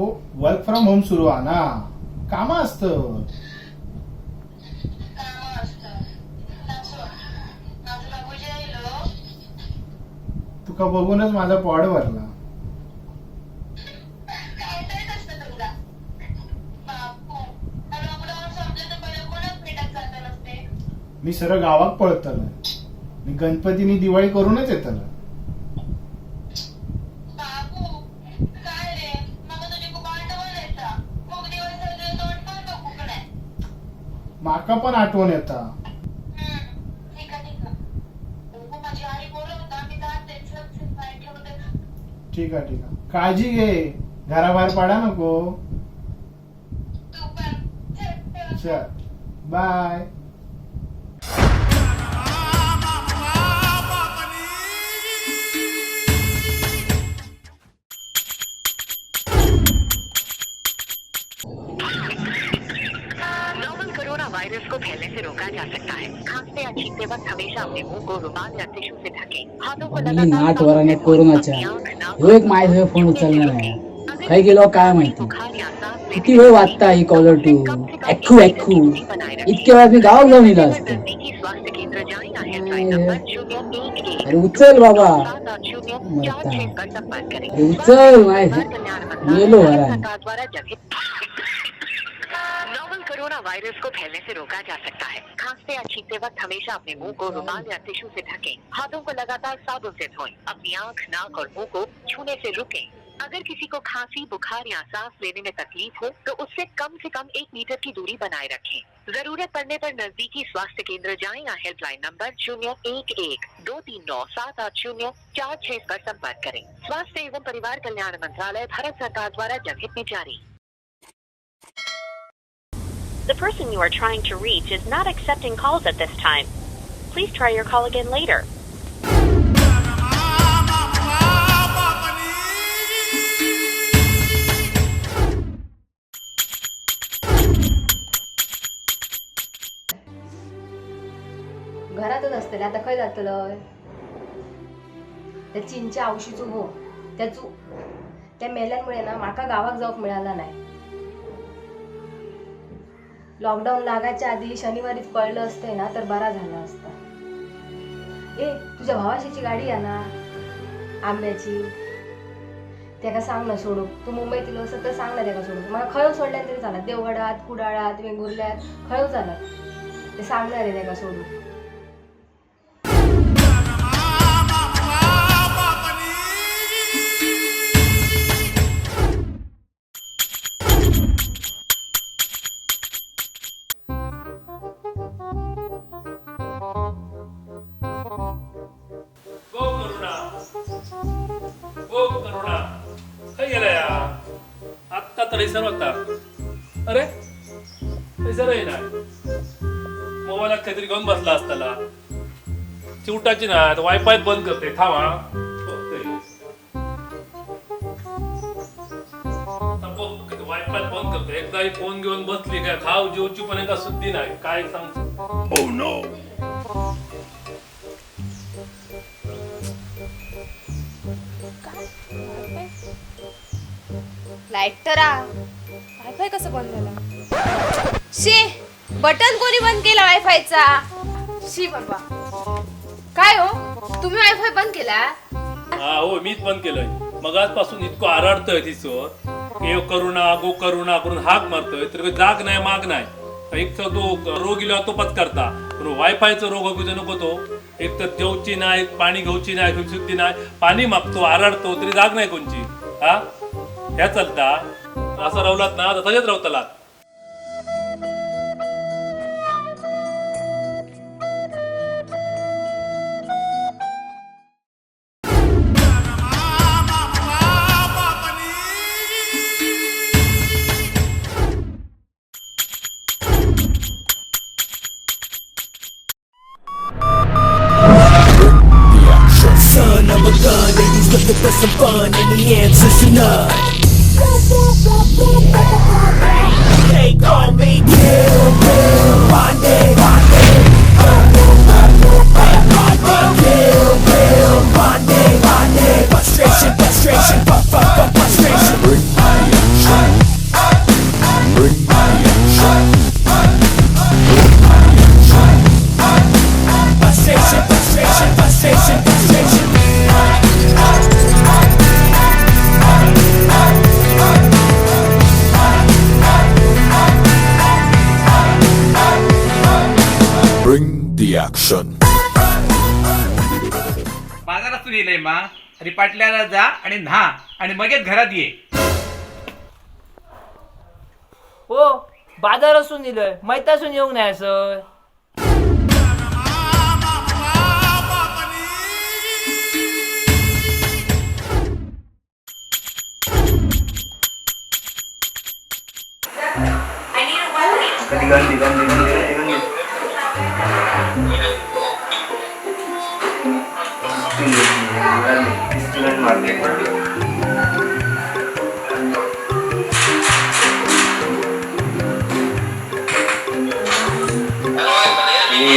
अगो work from home सुरू हा ना, कामा असत. तुका बघूनच माझा पॉड भरला. मी सरळ गावाक पळतलं मी, गणपतीनी दिवाळी करूनच येतलं. माका पण आठवण येता. ठीक आहे ठीक आहे, काळजी घे, घराबाहेर पडा नको. चल बाय. नोवल कोरोना वायरस को फैलने से रोका जा सकता है। खांसते या छींकते वक्त हमेशा अपने मुंह को रुमाल या टिश्यू से ढकें। हाथों को मी लगातार नाट साबुन वराने से धोएं। कोरोनाच्या अपनी आंख, नाक ह्यो एक माझ्या फोन छूने से उचलला रोकें। नाही. अगर खंय गेलो काय माहिती. बुखार या सांस लेने किती वेळ वाजता ही कॉलर से टू कम से कम ॲक्खू 1 मीटर ॲक्खू. की दूरी बनाए रखें। इतक्या वेळात मी गावात जाऊन इलो असतो. नजदीकी स्वास्थ्य केंद्र जाएं या हेल्पलाइन नंबर 011 अरे उचल बाबा. 780 मरता. 46 पर संपर्क करें। अरे उचल माय परिवार कल्याण मंत्रालय, मेलो भारत घरान. सरकार द्वारा जनहित। नोवल कोरोना वायरस को फैलने से रोका जा सकता है। खांसते या छींकते वक्त हमेशा अपने मुंह को रुमाल या टिश्यू से ढकें। हाथों को लगातार साबुन से धोएं। अपनी आंख, नाक और मुंह को छूने से रुकें। अगर किसी को खांसी, बुखार या सांस लेने में तकलीफ हो तो उससे कम से कम 1 मीटर की दूरी बनाए रखें। जरूरत पड़ने पर नजदीकी स्वास्थ्य केंद्र जाएं या हेल्पलाइन नंबर 011 239 780 46 पर संपर्क करें। स्वास्थ्य एवं परिवार कल्याण मंत्रालय, भारत सरकार द्वारा जनहित में जारी। The person you are trying to reach is not accepting calls at this time. Please try your call again later. घरातच असतले, आता खंय जातलय? त्या चीनच्या आवशीचो हो त्याचो त्या मेल्यांमुळे ना माका गावाक जावक मिळाला नाही. लॉकडाऊन लागायच्या आधी शनिवारीच पळलं असतंय ना तर बरा झाला असता. ए, तुझ्या भावाशीची गाडी आहे ना आंब्याची, त्याका सांग ना सोडूक. तू मुंबईत इलो असत तर सांग ना त्याका सोडूक. मला खंय सोडल्यान तरी चालत, देवगडात, कुडाळात, वेंगुर्ल्यात खंय चालत, ते सांगणार आहे त्याका सोडूक. गो करुणा, गो करुणा, खंय गेला या? आत्ता तर हैसर होता. अरे हैसरही नाही, मोबाईलात काहीतरी घेऊन बसला असताला. चिवटाची ना वायफाय बंद करते, थांब हा. बघते. वायफाय बंद करते. एकदा ही फोन घेऊन बसली काय खाव जेवची पण एका सुद्धी नाही. काय सांग. लाईट तर वायफाय कसं बंद झालं? शी, बटन कोणी बंद केला वायफायचा? शी बाबा, काय हो, तुम्ही वायफाय बंद केला? हा हो, मीच बंद केलंय. मग आजपासून इतकं आराडतोय तिसर, ए करुणा, गो करुणा करून हाक मारतोय तर काही जाग नाही माग नाही. एक तर तो रोग इलो तो पत्करता, पण वायफायचा रोग होऊ नको तो. एक तर जेवची नाही, पाणी घेऊची नाही, शुद्धी नाही, पाणी मागतो आराडतो तरी जाग नाही कोणची. हा ह्या चालता असं रावलात ना तर तसेच रावतलात. Son of a gun, and he's looking for some fun, and the answer's none. They call me Kill Bill Bondi, Bondi. Kill Bill Bondi, Bondi. Frustration, frustration, frustration. Bring the action. बाजारातून येलय मा अरे पाटल्याला जा आणि न्हा आणि मगेच घरात ये. हो, बाजारासून दिलंय, मैतासून येऊक नाही सर.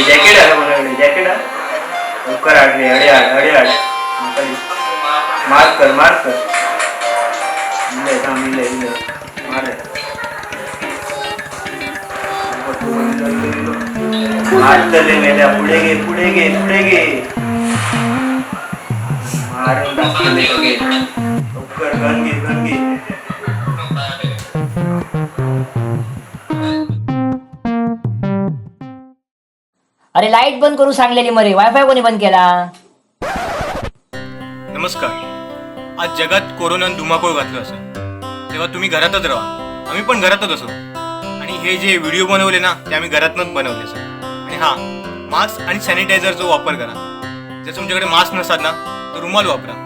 जॅकेट आलं कोणाकडे? जॅकेट लवकर हाड रे, अडे हाड, अडे हाड. मार्क कर, मार्क कर. इल्लंय, थांब, इल्लंय, इल्लंय. मार रे. मारतले मेल्या, पुढे घे, पुढे घे, पुढे घे. मारून टाकतले सगळे. लवकर गन घे, गन घे. अरे लाईट बंद करू सांगलेली मरे, वायफाय कोणी बंद केला? नमस्कार. आज जगात कोरोनानं धुमाकूळ घातलं असं, तेव्हा तुम्ही घरातच राहा. आम्ही पण घरातच असो आणि हे जे व्हिडिओ बनवले ना, ते आम्ही घरातनंच बनवले सर. आणि हां, मास्क आणि सॅनिटायझरचा वापर करा. जर तुमच्याकडे मास्क नसाल ना, तर रुमाल वापरा.